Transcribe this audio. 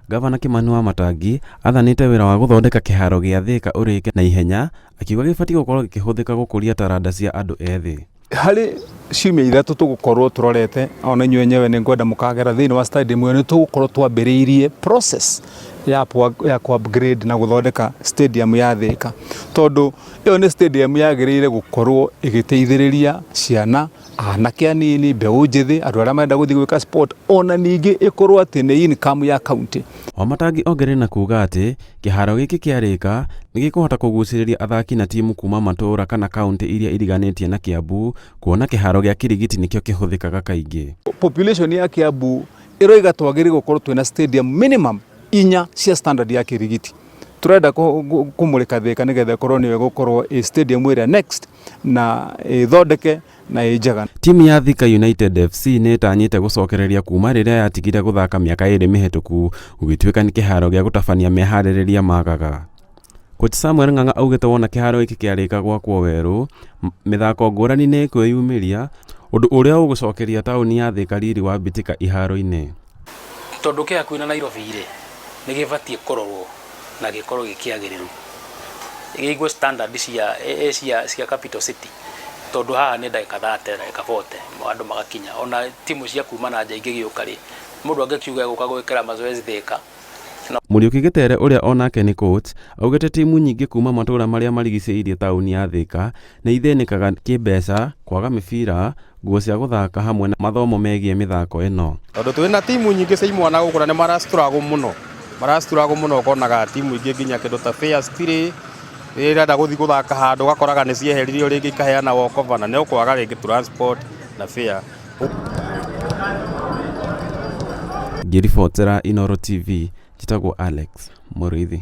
Gavana Kĩmani Wamatangi athanĩte wĩra wa gũthondeka kĩharo gĩa Thika ũrĩke na ihenya, akiuga gĩbatiĩ gũkorwo gĩkĩhũthĩka gũkũria taranda cia andũ ethĩ. Harĩ ciumia 3 tũgũkorwo tũrorete, ona inyuĩ enyewe nĩ ngwenda mũkagera thĩinĩ wa stadium ĩyo, nĩ tũgũkorwo twambĩrĩirie process ya kũ upgrade na gũthondeka stadium ya Thika, tondũ ĩyo nĩ stadium yagĩrĩire gũkorwo ĩgĩteithĩrĩria ciana, anake anini, mbeũ njĩthĩ, andũ arĩa marenda gũthiĩ gwĩka sport, ona ningĩ ĩkorwo atĩ nĩ income ya county. Wamatangi ongereire na kuuga atĩ kĩharo gĩkĩ kĩarĩka nĩ gĩkũhota kũgucĩrĩria athaki na timu kuma matũũra kana kaunti iria iriganĩtie na Kiambu, kuona kĩharo gĩa Kirigiti nĩkĩo kĩhũthĩkaga kaingĩ. Population ya Kiambu ĩroiga twagĩrĩirwo gũkorwo twĩna stadium minimum 4 cia standard ya Kirigiti. Turenda kũmũrĩka Thika nĩgetha ĩkorwo nĩyo ĩgũkorwo ĩ stadium ĩrĩa next na ĩthondeke na ĩ njega. Timu ya Thika United FC nĩ ĩtanyĩte gũcokereria kuma rĩrĩa yatigire gũthaka mĩaka 2 mĩhĩtũku gũgĩtuĩka nĩ kĩharo gĩa gũtabania meharĩrĩria magaga. Coach Samuel Ng'ang'a augĩte wona kĩharo gĩkĩ kĩarĩka gwakwo werũ, mĩthako ngũrani nĩ ĩkwĩyumĩria, ũndũ ũrĩa ũgũcokeria taũni ya Thika riri wa mbĩtĩka iharo-inĩ. Tondũ kĩ hakuhĩ na Nairobi rĩ, nĩ gĩbatiĩ kũrorwo na gĩkorwo gĩ kĩagĩrĩru, gĩigwo standard cia capital city, tondũ haha nĩ ndagĩka 30, ndagĩka 40 andũ magakinya. Ona timu cia kuma na nja ingĩgĩũka rĩ, mũndũ angĩkiuga egũka gwĩkĩra mazoezi Thika. Mũriũki Gĩtere ũrĩa onake nĩ coach, augĩte timu nyingĩ kuma matũũra marĩa marigicĩirie taũni ya Thika nĩ ithĩnĩkaga kĩmbeca, kwaga mĩbira, nguo cia gũthaka hamwe na mathomo megiĩ mĩthako ĩno. Tondũ twĩna timu nyingĩ cia imwana gũkũ na nĩ marastruggle mũno, marastruggle mũno, ũkonaga timu ingĩ nginya kĩndũ ta fare citirĩ, rĩrĩa irenda gũthiĩ gũthaka handũ ũgakoraga nĩ cieheririo rĩngĩ ikaheana walkover na nĩ ũkwaga rĩngĩ transport na fare. Ngĩribotera Inooro TV, njĩtagwo Alex Mũrĩithi.